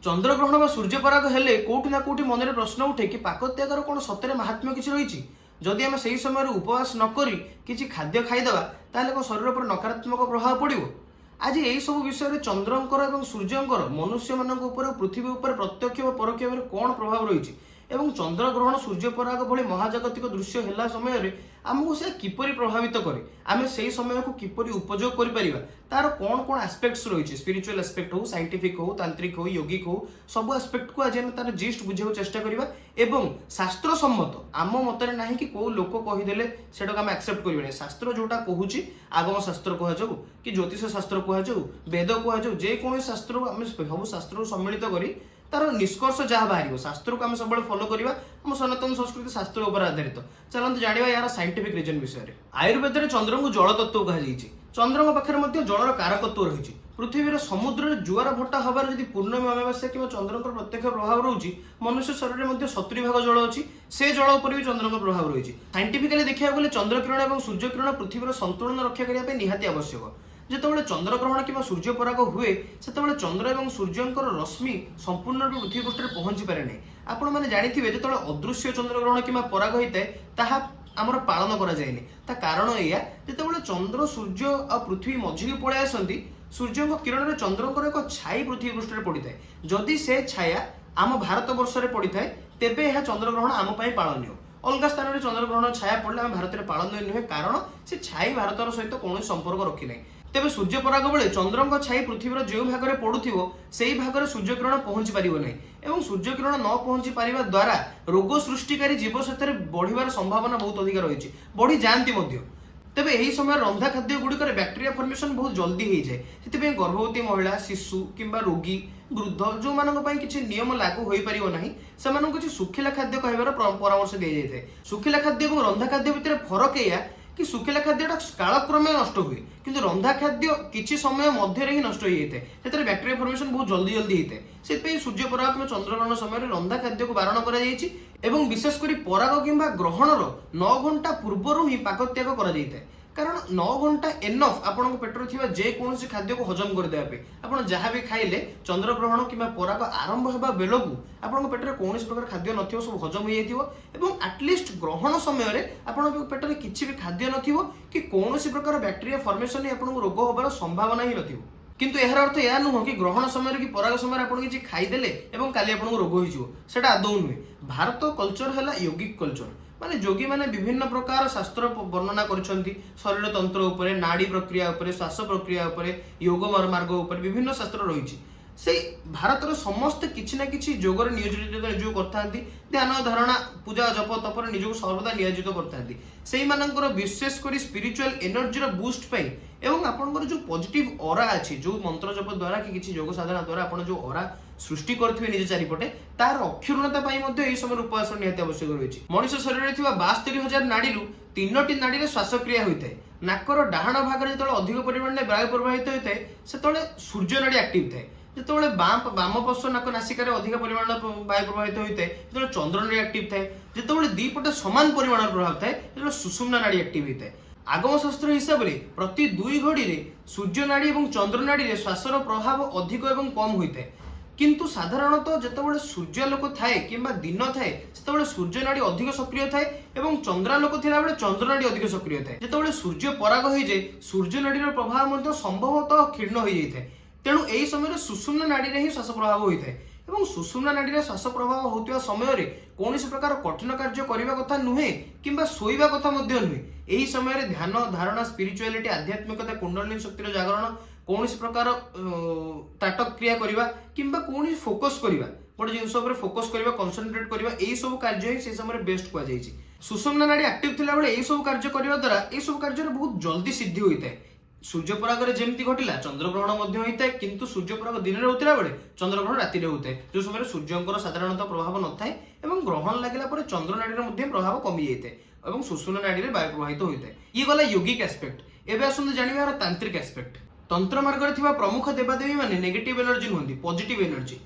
ଚନ୍ଦ୍ରଗ୍ରହଣ ବା ସୂର୍ଯ୍ୟପରାଗ ହେଲେ କୋଉଠି ନା କୋଉଠି ମନରେ ପ୍ରଶ୍ନ ଉଠେ କି ପାକତ୍ୟାଗର କ'ଣ ସତରେ ମାହାତ୍ମ୍ୟ କିଛି ରହିଛି? ଯଦି ଆମେ ସେହି ସମୟରେ ଉପବାସ ନ କରି କିଛି ଖାଦ୍ୟ ଖାଇଦେବା, ତାହେଲେ କ'ଣ ଶରୀର ଉପରେ ନକାରାତ୍ମକ ପ୍ରଭାବ ପଡ଼ିବ? ଆଜି ଏହି ସବୁ ବିଷୟରେ ଚନ୍ଦ୍ରଙ୍କର ଏବଂ ସୂର୍ଯ୍ୟଙ୍କର ମନୁଷ୍ୟମାନଙ୍କ ଉପରେ ଓ ପୃଥିବୀ ଉପରେ ପ୍ରତ୍ୟକ୍ଷ ବା ପରୋକ୍ଷ ଭାବରେ କ'ଣ ପ୍ରଭାବ ରହିଛି ଏବଂ ଚନ୍ଦ୍ରଗ୍ରହଣ, ସୂର୍ଯ୍ୟପରାଗ ଭଳି ମହାଜାଗତିକ ଦୃଶ୍ୟ ହେଲା ସମୟରେ ଆମକୁ ସେ କିପରି ପ୍ରଭାବିତ କରେ, ଆମେ ସେଇ ସମୟକୁ କିପରି ଉପଯୋଗ କରିପାରିବା, ତାର କ'ଣ କ'ଣ ଆସ୍ପେକ୍ଟସ୍ ରହିଛି, ସ୍ପିରିଚୁଆଲ ଆସ୍ପେକ୍ଟ ହଉ, ସାଇଣ୍ଟିଫିକ ହଉ, ତାନ୍ତ୍ରିକ ହଉ, ୟୋଗିକ ହଉ, ସବୁ ଆସ୍ପେକ୍ଟକୁ ଆଜି ଆମେ ତାର ଜିଷ୍ଟ ବୁଝିବାକୁ ଚେଷ୍ଟା କରିବା। ଏବଂ ଶାସ୍ତ୍ର ସମ୍ମତ, ଆମ ମତରେ ନାହିଁ କି କୋଉ ଲୋକ କହିଦେଲେ ସେଟାକୁ ଆମେ ଆକ୍ସେପ୍ଟ କରିବାନି। ଶାସ୍ତ୍ର ଯୋଉଟା କହୁଛି, ଆଗମ ଶାସ୍ତ୍ର କୁହାଯାଉ କି ଜ୍ୟୋତିଷ ଶାସ୍ତ୍ର କୁହାଯାଉ, ବେଦ କୁହାଯାଉ, ଯେକୌଣସି ଶାସ୍ତ୍ରକୁ ଆମେ ସବୁ ଶାସ୍ତ୍ରକୁ ସମ୍ମିଳିତ କରି ତାର ନିଷ୍କର୍ଷ ଯାହା ବାହାରିବ, ଶାସ୍ତ୍ରକୁ ଆମେ ସବୁବେଳେ ଫଲୋ କରିବା। ଆମ ସନାତନ ସଂସ୍କୃତି ଶାସ୍ତ୍ର ଉପରେ ଆଧାରିତ। ଚାଲନ୍ତୁ ଜାଣିବା ଏହାର ସାଇଣ୍ଟିଫିକ ରିଜନ ବିଷୟରେ। ଆୟୁର୍ବେଦରେ ଚନ୍ଦ୍ରଙ୍କୁ ଜଳ ତତ୍ତ୍ୱ କୁହାଯାଇଛି। ଚନ୍ଦ୍ରଙ୍କ ପାଖରେ ମଧ୍ୟ ଜଳର କାରକତ୍ୱ ରହିଛି। ପୃଥିବୀର ସମୁଦ୍ରରେ ଜୁଆର ଭଟ୍ଟା ହବାର ଯଦି ପୂର୍ଣ୍ଣମୀ, ଅମାବାସ୍ୟା କିମ୍ବା ଚନ୍ଦ୍ରଙ୍କର ପ୍ରତ୍ୟକ୍ଷ ପ୍ରଭାବ ରହୁଛି, ମନୁଷ୍ୟ ଶରୀରରେ ମଧ୍ୟ 70 ଭାଗ ଜଳ ଅଛି, ସେ ଜଳ ଉପରେ ବି ଚନ୍ଦ୍ରଙ୍କ ପ୍ରଭାବ ରହିଛି। ସାଇଣ୍ଟିଫିକାଲି ଦେଖିବାକୁ ଗଲେ ଚନ୍ଦ୍ରକିରଣ ଏବଂ ସୂର୍ଯ୍ୟକିରଣ ପୃଥିବୀର ସନ୍ତୁଳନ ରକ୍ଷା କରିବା ପାଇଁ ନିହାତି ଆବଶ୍ୟକ। ଯେତେବେଳେ ଚନ୍ଦ୍ରଗ୍ରହଣ କିମ୍ବା ସୂର୍ଯ୍ୟପରାଗ ହୁଏ, ସେତେବେଳେ ଚନ୍ଦ୍ର ଏବଂ ସୂର୍ଯ୍ୟଙ୍କର ରଶ୍ମି ସମ୍ପୂର୍ଣ୍ଣ ରୂପେ ପୃଥିବୀ ପୃଷ୍ଠରେ ପହଞ୍ଚି ପାରେ ନାହିଁ। ଆପଣମାନେ ଜାଣିଥିବେ, ଯେତେବେଳେ ଅଦୃଶ୍ୟ ଚନ୍ଦ୍ରଗ୍ରହଣ କିମ୍ବା ପରାଗ ହୋଇଥାଏ, ତାହା ଆମର ପାଳନ କରାଯାଏନି। ତା କାରଣ ଏଇଆ, ଯେତେବେଳେ ଚନ୍ଦ୍ର ସୂର୍ଯ୍ୟ ଆଉ ପୃଥିବୀ ମଝିକୁ ପଳେଇ ଆସନ୍ତି, ସୂର୍ଯ୍ୟଙ୍କ କିରଣରେ ଚନ୍ଦ୍ରଙ୍କର ଏକ ଛାଇ ପୃଥିବୀ ପୃଷ୍ଠରେ ପଡ଼ିଥାଏ। ଯଦି ସେ ଛାୟା ଆମ ଭାରତ ବର୍ଷରେ ପଡ଼ିଥାଏ, ତେବେ ଏହା ଚନ୍ଦ୍ରଗ୍ରହଣ ଆମ ପାଇଁ ପାଳନୀୟ। ଅଲଗା ସ୍ଥାନରେ ଚନ୍ଦ୍ରଗ୍ରହଣ ଛାୟା ପଡ଼ିଲେ ଆମ ଭାରତରେ ପାଳନୀୟ ନୁହେଁ, କାରଣ ସେ ଛାଇ ଭାରତର ସହିତ କୌଣସି ସମ୍ପର୍କ ରଖିନାହିଁ। ତେବେ ସୂର୍ଯ୍ୟପରାଗ ବେଳେ ଚନ୍ଦ୍ରଙ୍କ ଛାଇ ପୃଥିବୀର ଯେଉଁ ଭାଗରେ ପଡୁଥିବ, ସେଇ ଭାଗରେ ସୂର୍ଯ୍ୟକିରଣ ପହଞ୍ଚି ପାରିବ ନାହିଁ ଏବଂ ସୂର୍ଯ୍ୟକିରଣ ନ ପହଞ୍ଚି ପାରିବା ଦ୍ୱାରା ରୋଗ ସୃଷ୍ଟିକାରୀ ଜୀବ ସେଥିରେ ବଢିବାର ସମ୍ଭାବନା ବହୁତ ଅଧିକା ରହିଛି, ବଢି ଯାଆନ୍ତି ମଧ୍ୟ। ତେବେ ଏହି ସମୟରେ ରନ୍ଧା ଖାଦ୍ୟ ଗୁଡ଼ିକରେ ବ୍ୟାକ୍ଟେରିଆ ଫର୍ମେସନ ବହୁତ ଜଲ୍ଦି ହେଇଯାଏ। ସେଥିପାଇଁ ଗର୍ଭବତୀ ମହିଳା, ଶିଶୁ କିମ୍ବା ରୋଗୀ, ବୃଦ୍ଧ, ଯେଉଁମାନଙ୍କ ପାଇଁ କିଛି ନିୟମ ଲାଗୁ ହୋଇପାରିବ ନାହିଁ, ସେମାନଙ୍କୁ କିଛି ଶୁଖିଲା ଖାଦ୍ୟ ଖାଇବାର ପରାମର୍ଶ ଦିଆଯାଇଥାଏ। ଶୁଖିଲା ଖାଦ୍ୟ ଏବଂ ରନ୍ଧା ଖାଦ୍ୟ ଭିତରେ ଫରକ ଏଇଆ କି ଶୁଖିଲା ଖାଦ୍ୟଟା କାଳକ୍ରମେ ନଷ୍ଟ ହୁଏ, କିନ୍ତୁ ରନ୍ଧା ଖାଦ୍ୟ କିଛି ସମୟ ମଧ୍ୟରେ ହିଁ ନଷ୍ଟ ହେଇଯାଇଥାଏ। ସେଥିରେ ବ୍ୟାକ୍ଟେରିଆ ଫର୍ମେସନ ବହୁତ ଜଲ୍ଦି ଜଲ୍ଦି ହେଇଥାଏ। ସେଥିପାଇଁ ସୂର୍ଯ୍ୟପରାଗ କିମ୍ବା ଚନ୍ଦ୍ରଗ୍ରହଣ ସମୟରେ ରନ୍ଧା ଖାଦ୍ୟକୁ ବାରଣ କରାଯାଇଛି ଏବଂ ବିଶେଷ କରି ପରାଗ କିମ୍ବା ଗ୍ରହଣର 9 ଘଣ୍ଟା ପୂର୍ବରୁ ହିଁ ପାକତ୍ୟାଗ କରାଯାଇଥାଏ, କାରଣ 9 ଘଣ୍ଟା ଏନଫ୍ ଆପଣଙ୍କ ପେଟରେ ଥିବା ଯେକୌଣସି ଖାଦ୍ୟକୁ ହଜମ କରିଦେବା ପାଇଁ। ଆପଣ ଯାହା ବି ଖାଇଲେ, ଚନ୍ଦ୍ରଗ୍ରହଣ କିମ୍ବା ପରାଗ ଆରମ୍ଭ ହେବା ବେଳକୁ ଆପଣଙ୍କ ପେଟରେ କୌଣସି ପ୍ରକାର ଖାଦ୍ୟ ନଥିବ, ସବୁ ହଜମ ହେଇଯାଇଥିବ ଏବଂ ଆଟଲିଷ୍ଟ ଗ୍ରହଣ ସମୟରେ ଆପଣଙ୍କ ପେଟରେ କିଛି ବି ଖାଦ୍ୟ ନଥିବ କି କୌଣସି ପ୍ରକାର ବ୍ୟାକ୍ଟେରିଆ ଫର୍ମେସନ ଆପଣଙ୍କୁ ରୋଗ ହେବାର ସମ୍ଭାବନା ହିଁ ନଥିବ। କିନ୍ତୁ ଏହାର ଅର୍ଥ ଏହା ନୁହଁ କି ଗ୍ରହଣ ସମୟରେ କି ପରାଗ ସମୟରେ ଆପଣ କିଛି ଖାଇଦେଲେ ଏବଂ କାଲି ଆପଣଙ୍କୁ ରୋଗ ହେଇଯିବ, ସେଟା ଆଦୌ ନୁହେଁ। ଭାରତ କଲଚର ହେଲା ୟୋଗିକ କଲଚର। ମାନେ ଯୋଗୀମାନେ ବିଭିନ୍ନ ପ୍ରକାର ଶାସ୍ତ୍ର ବର୍ଣ୍ଣନା କରିଛନ୍ତି। ଶରୀର ତନ୍ତ୍ର ଉପରେ, ନାଡି ପ୍ରକ୍ରିୟା ଉପରେ, ଶ୍ୱାସ ପ୍ରକ୍ରିୟା ଉପରେ, ଯୋଗ ମାର୍ଗ ଉପରେ ବିଭିନ୍ନ ଶାସ୍ତ୍ର ରହିଛି। ସେଇ ଭାରତର ସମସ୍ତେ କିଛି ନା କିଛି ଯୋଗରେ ନିୟୋଜିତ ନିଜକୁ କରିଥାନ୍ତି। ଧ୍ୟାନ, ଧାରଣା, ପୂଜା, ଜପ, ତପରେ ନିଜକୁ ସର୍ବଦା ନିୟୋଜିତ କରିଥାନ୍ତି। ସେଇମାନଙ୍କର ବିଶେଷ କରି ସ୍ପିରିଚୁଆଲ ଏନର୍ଜିର ବୁଷ୍ଟ ପାଇଁ ଏବଂ ଆପଣଙ୍କର ଯୋଉ ପଜିଟିଭ ଅରା ଅଛି, ଯୋଉ ମନ୍ତ୍ର ଜପ ଦ୍ୱାରା କି କିଛି ଯୋଗ ସାଧନା ଦ୍ୱାରା ଆପଣ ଯୋଉ ଅରା ସୃଷ୍ଟି କରିଥିବେ ନିଜ ଚାରିପଟେ, ତାର ଅକ୍ଷୁଣ୍ଣତା ପାଇଁ ମଧ୍ୟ ଏହି ସମୟରେ ଉପବାସ ନିହାତି ଆବଶ୍ୟକ ରହିଛି। ମଣିଷ ଶରୀରରେ ଥିବା 72,000 ନାଡିରୁ ତିନୋଟି ନାଡିରେ ଶ୍ୱାସକ୍ରିୟା ହୋଇଥାଏ। ନାକର ଡାହାଣ ଭାଗରେ ଯେତେବେଳେ ଅଧିକ ପରିମାଣରେ ବାୟୁ ପ୍ରବାହିତ ହୋଇଥାଏ, ସେତେବେଳେ ସୂର୍ଯ୍ୟ ନାଡି ଆକ୍ଟିଭ ଥାଏ। ଯେତେବେଳେ ବାମ ପାର୍ଶ୍ୱ ନାକ ନାସିକାରେ ଅଧିକ ପରିମାଣର ବାୟୁ ପ୍ରବାହିତ ହୋଇଥାଏ, ସେତେବେଳେ ଚନ୍ଦ୍ର ନାଡି ଆକ୍ଟିଭ ଥାଏ। ଯେତେବେଳେ ଦି ପଟେ ସମାନ ପରିମାଣର ପ୍ରଭାବ ଥାଏ, ସେତେବେଳେ ସୁଷୁମ୍ନା ନାଡି ଆକ୍ଟିଭ ହୋଇଥାଏ। ଆଗମ ଶାସ୍ତ୍ର ହିସାବରେ ପ୍ରତି 2 ଘଡ଼ିରେ ସୂର୍ଯ୍ୟ ନାଡି ଏବଂ ଚନ୍ଦ୍ର ନାଡିରେ ଶ୍ୱାସର ପ୍ରଭାବ ଅଧିକ ଏବଂ କମ ହୋଇଥାଏ। କିନ୍ତୁ ସାଧାରଣତଃ ଯେତେବେଳେ ସୂର୍ଯ୍ୟାଲୋକ ଥାଏ କିମ୍ବା ଦିନ ଥାଏ, ସେତେବେଳେ ସୂର୍ଯ୍ୟ ନାଡି ଅଧିକ ସକ୍ରିୟ ଥାଏ ଏବଂ ଚନ୍ଦ୍ରାଲୋକ ଥିଲାବେଳେ ଚନ୍ଦ୍ର ନାଡି ଅଧିକ ସକ୍ରିୟ ଥାଏ। ଯେତେବେଳେ ସୂର୍ଯ୍ୟ ପରାଗ ହୋଇଯାଏ, ସୂର୍ଯ୍ୟ ନାଡିର ପ୍ରଭାବ ମଧ୍ୟ ସମ୍ଭବତଃ କ୍ଷୀଣ ହୋଇଯାଇଥାଏ। ତେଣୁ ଏହି ସମୟରେ ସୁଷୁମ୍ନା ନାଡିରେ ହିଁ ଶ୍ୱାସ ପ୍ରଭାବ ହୋଇଥାଏ ଏବଂ ସୁଷୁମ୍ନା ନାଡିରେ ଶ୍ୱାସ ପ୍ରଭାବ ହେଉଥିବା ସମୟରେ କୌଣସି ପ୍ରକାର କଠିନ କାର୍ଯ୍ୟ କରିବା କଥା ନୁହେଁ କିମ୍ବା ଶୋଇବା କଥା ମଧ୍ୟ ନୁହେଁ। ଏହି ସମୟରେ ଧ୍ୟାନ, ଧାରଣା, ସ୍ପିରିଚୁଆଲିଟି, ଆଧ୍ୟାତ୍ମିକତା, କୁଣ୍ଡଳିନୀ ଶକ୍ତିର ଜାଗରଣ, କୌଣସି ପ୍ରକାର ତ୍ରାଟକ କ୍ରିୟା କରିବା କିମ୍ବା କୌଣସି ଫୋକସ୍ କରିବା, ଗୋଟେ ଜିନିଷ ଉପରେ ଫୋକସ୍ କରିବା, କନସେନ୍ଟ୍ରେଟ୍ କରିବା, ଏଇ ସବୁ କାର୍ଯ୍ୟ ହିଁ ସେଇ ସମୟରେ ବେଷ୍ଟ କୁହାଯାଇଛି। ସୁଷୁମ୍ନା ନାଡି ଆକ୍ଟିଭ ଥିଲାବେଳେ ଏଇ ସବୁ କାର୍ଯ୍ୟ କରିବା ଦ୍ୱାରା ଏଇ ସବୁ କାର୍ଯ୍ୟରେ ବହୁତ ଜଲ୍ଦି ସିଦ୍ଧି ହୋଇଥାଏ। ସୂର୍ଯ୍ୟପରାଗରେ ଯେମିତି ଘଟିଲା, ଚନ୍ଦ୍ରଗ୍ରହଣ ମଧ୍ୟ ହୋଇଥାଏ। କିନ୍ତୁ ସୂର୍ଯ୍ୟପରାଗ ଦିନରେ ହେଉଥିଲା ବେଳେ ଚନ୍ଦ୍ରଗ୍ରହଣ ରାତିରେ ହେଉଥାଏ, ଯେଉଁ ସମୟରେ ସୂର୍ଯ୍ୟଙ୍କର ସାଧାରଣତଃ ପ୍ରଭାବ ନଥାଏ ଏବଂ ଗ୍ରହଣ ଲାଗିଲା ପରେ ଚନ୍ଦ୍ର ନାଡିର ମଧ୍ୟ ପ୍ରଭାବ କମି ଯାଇଥାଏ ଏବଂ ସୁଷୁମ୍ନା ନାଡିରେ ବାୟୁ ପ୍ରବାହିତ ହୋଇଥାଏ। ଇଏ ଗଲା ୟୋଗିକ ଆସ୍ପେକ୍ଟ। ଏବେ ଆସନ୍ତୁ ଜାଣିବା ଏହାର ତାନ୍ତ୍ରିକ ଆସ୍ପେକ୍ଟ। ତନ୍ତ୍ର ମାର୍ଗରେ ଥିବା ପ୍ରମୁଖ ଦେବାଦେବୀ ମାନେ ନେଗେଟିଭ ଏନର୍ଜି ନୁହନ୍ତି, ପଜିଟିଭ ଏନର୍ଜି।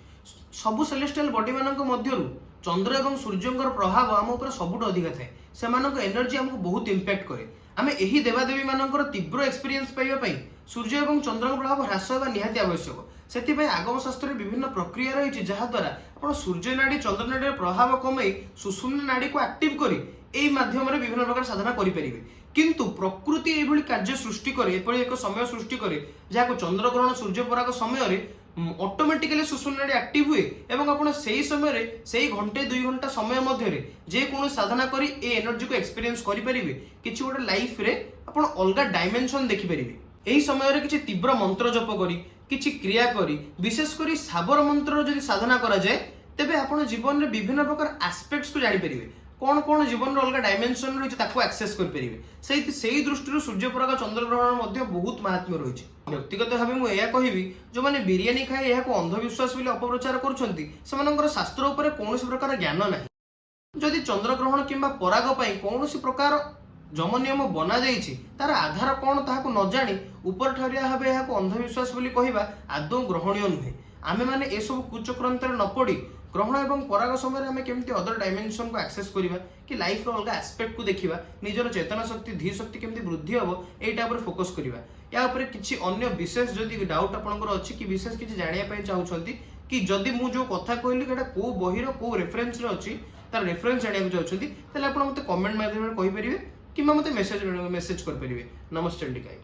ସବୁ ସେଲେଷ୍ଟିଆଲ ବଡି ମାନଙ୍କ ମଧ୍ୟରୁ ଚନ୍ଦ୍ର ଏବଂ ସୂର୍ଯ୍ୟଙ୍କର ପ୍ରଭାବ ଆମ ଉପରେ ସବୁଠୁ ଅଧିକା ଥାଏ। ସେମାନଙ୍କ ଏନର୍ଜି ଆମକୁ ବହୁତ ଇମ୍ପାକ୍ଟ କରେ। ଆମେ ଏହି ଦେବାଦେବୀ ମାନଙ୍କର ତୀବ୍ର ଏକ୍ସପିରିଏନ୍ସ ପାଇବା ପାଇଁ ସୂର୍ଯ୍ୟ ଏବଂ ଚନ୍ଦ୍ରଙ୍କ ପ୍ରଭାବ ହ୍ରାସ ହେବା ନିହାତି ଆବଶ୍ୟକ। ସେଥିପାଇଁ ଆଗମ ଶାସ୍ତ୍ରରେ ବିଭିନ୍ନ ପ୍ରକ୍ରିୟା ରହିଛି, ଯାହାଦ୍ୱାରା ଆପଣ ସୂର୍ଯ୍ୟ ନାଡି, ଚନ୍ଦ୍ର ନାଡିର ପ୍ରଭାବ କମେଇ ସୁଷୁମ୍ନା ନାଡିକୁ ଆକ୍ଟିଭ କରି ଏଇ ମାଧ୍ୟମରେ ବିଭିନ୍ନ ପ୍ରକାର ସାଧନା କରିପାରିବେ। କିନ୍ତୁ ପ୍ରକୃତି ଏଇଭଳି କାର୍ଯ୍ୟ ସୃଷ୍ଟି କରେ, ଏପରି ଏକ ସମୟ ସୃଷ୍ଟି କରେ, ଯାହାକୁ ଚନ୍ଦ୍ରଗ୍ରହଣ, ସୂର୍ଯ୍ୟପରାଗ ସମୟରେ ଅଟୋମେଟିକାଲି ସୁଷୁମ୍ନା ନାଡି ଆକ୍ଟିଭ ହୁଏ ଏବଂ ଆପଣ ସେଇ ସମୟରେ, ସେଇ ଘଣ୍ଟେ 2 ଘଣ୍ଟା ସମୟ ମଧ୍ୟରେ ଯେକୌଣସି ସାଧନା କରି ଏ ଏନର୍ଜିକୁ ଏକ୍ସପିରିଏନ୍ସ କରିପାରିବେ। କିଛି ଗୋଟେ ଲାଇଫରେ ଆପଣ ଅଲଗା ଡାଇମେନସନ ଦେଖିପାରିବେ। ଏହି ସମୟରେ କିଛି ତୀବ୍ର ମନ୍ତ୍ର ଜପ କରି, କିଛି କ୍ରିୟା କରି, ବିଶେଷ କରି ଶାବର ମନ୍ତ୍ରର ଯଦି ସାଧନା କରାଯାଏ, ତେବେ ଆପଣ ଜୀବନରେ ବିଭିନ୍ନ ପ୍ରକାର ଆସ୍ପେକ୍ଟସକୁ ଜାଣିପାରିବେ। କ'ଣ କ'ଣ ଜୀବନର ଅଲଗା ଡାଇମେନସନ ରହିଛି, ତାକୁ ଆକ୍ସେସ୍ କରିପାରିବେ। ସେଇ ସେଇ ଦୃଷ୍ଟିରୁ ସୂର୍ଯ୍ୟପରାଗ, ଚନ୍ଦ୍ରଗ୍ରହଣ ମଧ୍ୟ ବହୁତ ମାହାତ୍ମ୍ୟ ରହିଛି। ବ୍ୟକ୍ତିଗତ ଭାବେ ମୁଁ ଏହା କହିବି, ଯେଉଁମାନେ ବିରିୟାନୀ ଖାଇ ଏହାକୁ ଅନ୍ଧବିଶ୍ୱାସ ବୋଲି ଅପପ୍ରଚାର କରୁଛନ୍ତି, ସେମାନଙ୍କର ଶାସ୍ତ୍ର ଉପରେ କୌଣସି ପ୍ରକାର ଜ୍ଞାନ ନାହିଁ। ଯଦି ଚନ୍ଦ୍ରଗ୍ରହଣ କିମ୍ବା ପରାଗ ପାଇଁ କୌଣସି ପ୍ରକାର ଯମ ନିୟମ ବନାଯାଇଛି, ତାର ଆଧାର କ'ଣ ତାହାକୁ ନ ଜାଣି ଉପରଠାଉରିଆ ଭାବେ ଏହାକୁ ଅନ୍ଧବିଶ୍ୱାସ ବୋଲି କହିବା ଆଦୌ ଗ୍ରହଣୀୟ ନୁହେଁ। ଆମେମାନେ ଏସବୁ କୁଚକ୍ରାନ୍ତରେ ନ ପଡ଼ି ଗ୍ରହଣ ଏବଂ ପରାଗ ସମୟରେ ଆମେ କେମିତି ଅଦର ଡାଇମେନସନକୁ ଆକ୍ସେସ୍ କରିବା କି ଲାଇଫର ଅଲଗା ଆସ୍ପେକ୍ଟକୁ ଦେଖିବା, ନିଜର ଚେତନା ଶକ୍ତି, ଧୀ ଶକ୍ତି କେମିତି ବୃଦ୍ଧି ହେବ, ଏଇଟା ଉପରେ ଫୋକସ୍ କରିବା। ୟା ଉପରେ କିଛି ଅନ୍ୟ ବିଶେଷ ଯଦି ଡାଉଟ୍ ଆପଣଙ୍କର ଅଛି କି ବିଶେଷ କିଛି ଜାଣିବା ପାଇଁ ଚାହୁଁଛନ୍ତି କି ଯଦି ମୁଁ ଯୋଉ କଥା କହିଲି ଏଇଟା କୋଉ ବହିର କୋଉ ରେଫରେନ୍ସରେ ଅଛି, ତାର ରେଫରେନ୍ସ ଜାଣିବାକୁ ଚାହୁଁଛନ୍ତି, ତାହେଲେ ଆପଣ ମୋତେ କମେଣ୍ଟ ମାଧ୍ୟମରେ କହିପାରିବେ କିମ୍ବା ମୋତେ ମେସେଜ ମେସେଜ କରିପାରିବେ। ନମସ୍ତେ ଚଣ୍ଡିକାଇ।